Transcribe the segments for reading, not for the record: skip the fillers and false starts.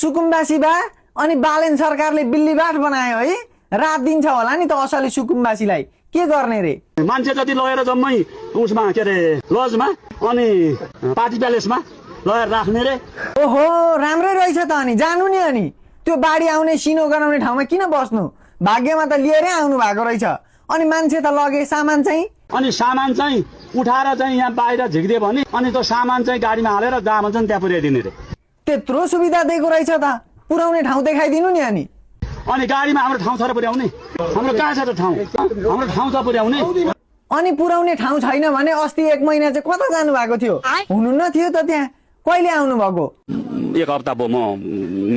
सुकुम्बासी बा अनि बालेन सरकारले बिल्लीबाठ बनायो है रात दिन्छ होला नि त असली सुकुम्बासीलाई के गर्ने रे मान्छे जति लगेर जम्मै उसमा के अरे लजमा अनि पार्टी प्यालेसमा लगेर राख्ने रे ओहो राम्रै रहेछ त अनि जानु नि अनि त्यो बाढी आउने सिनो गराउने ठाउँमा किन बस्नु भाग्यमा त लिएरै आउनु भएको रहेछ अनि मान्छे त लगे सामान चाहिँ अनि सामान चाहिँ उठाएर चाहिँ यहाँ बाहिर झिक्दियो भने अनि त्यो सामान चाहिँ गाडीमा हालेर जहाँ भन्छ त्यहाँ पुर्याइदिने रे त्यत्रो सुविधा दिएको रहेछ त पुर्याउने ठाउँ देखाइदिनु नि अनि गाडीमा हाम्रो ठाउँ छ र पुर्याउने हाम्रो कहाँ छ त ठाउँ हाम्रो ठाउँ छ पुर्याउने अनि पुर्याउने ठाउँ छैन भने अस्ति 1 महिना चाहिँ कता जानु भएको थियो हुनु न थियो त त्यहाँ कहिले आउनु भएको 1 हप्ता भयो म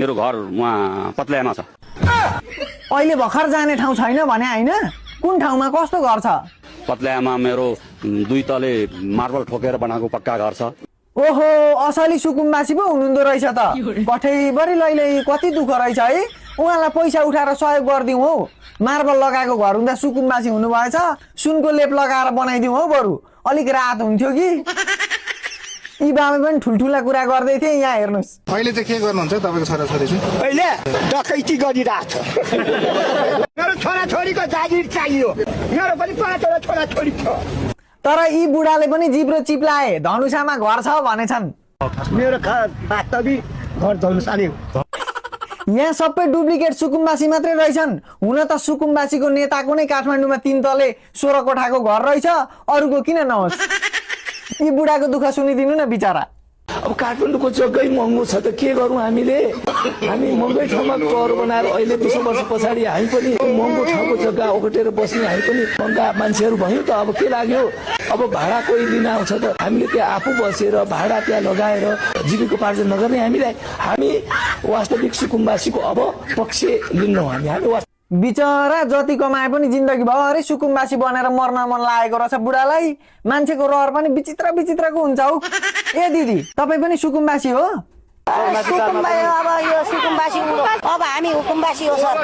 मेरो घर उहाँ पत्ल्यामा छ अहिले भर्खर जाने ठाउँ छैन भने हैन कुन ठाउँमा कस्तो घर छ पत्ल्यामा मेरो 2 तले मार्बल ठोकेर बनाएको पक्का घर छ ओहो असली सुकुम्बासी पो हुनुहुँदो रहेछ त पठैभरि लैलै कति दुःख रहेछ है उहाँलाई पैसा उठाएर सहयोग गरिदिउँ हौ मार्बल लगाएको घर हुँदा सुकुम्बासी हुनु भएछ सुनको लेप लगाएर बनाइदिउँ हौ बरु अलिक राहत हुन्थ्यो कि यी बाबा पनि ठुल्ठुला कुरा गर्दै थिए यहाँ हेर्नुस् अहिले चाहिँ के गर्नुहुन्छ तपाईको छोराछोरी चाहिँ अहिले डकैती गरिरहेछ मेरो छोराछोरीको जागिर चाहियो मेरो पनि 5 वटा छोराछोरी छ तर यी बुढाले पनि जिब्रो चिप्लाए धनुषामा घर छ भनेछन् मेरो वास्तविक घर धनुषाले यहाँ सबै डुप्लिकेट सुकुम्बासी मात्रै रहेछन् हुन त सुकुम्बासीको नेताको नै काठमाडौँमा 3 तले 16 कोठाको घर रहेछ अरूको किन नहोस् यी बुढाको दुःख सुनिदिनु न बिचारा अब काठमाडौँको जग्गै महँगो छ त के गरौँ हामीले हामी महँगै ठाउँमा घर बनाएर अहिले 200 वर्ष पछाडि हामी पनि महँगो ठाउँको जग्गा ओगटेर बस्ने हामी पनि महँगा मान्छेहरू भयौँ त अब के लाग्यो अब भाडा कोही लिन आउँछ त हामीले त्यहाँ आफू बसेर भाडा त्यहाँ लगाएर जीविकोपार्जन नगर्ने हामी वास्तविक सुकुम्बासीको अब पक्ष लिन्नौँ हामी बिचरा जति कमाए पनि जिन्दगी भरि सुकुम्बासी बनेर मर्न मन लागेको रहेछ बुढालाई मान्छेको रहर पनि विचित्र विचित्रको हुन्छ हौ ए दिदी तपाई पनि सुकुम्बासी हो अब यो सुकुम्बासी अब हामी हुकुम्बासी हो सर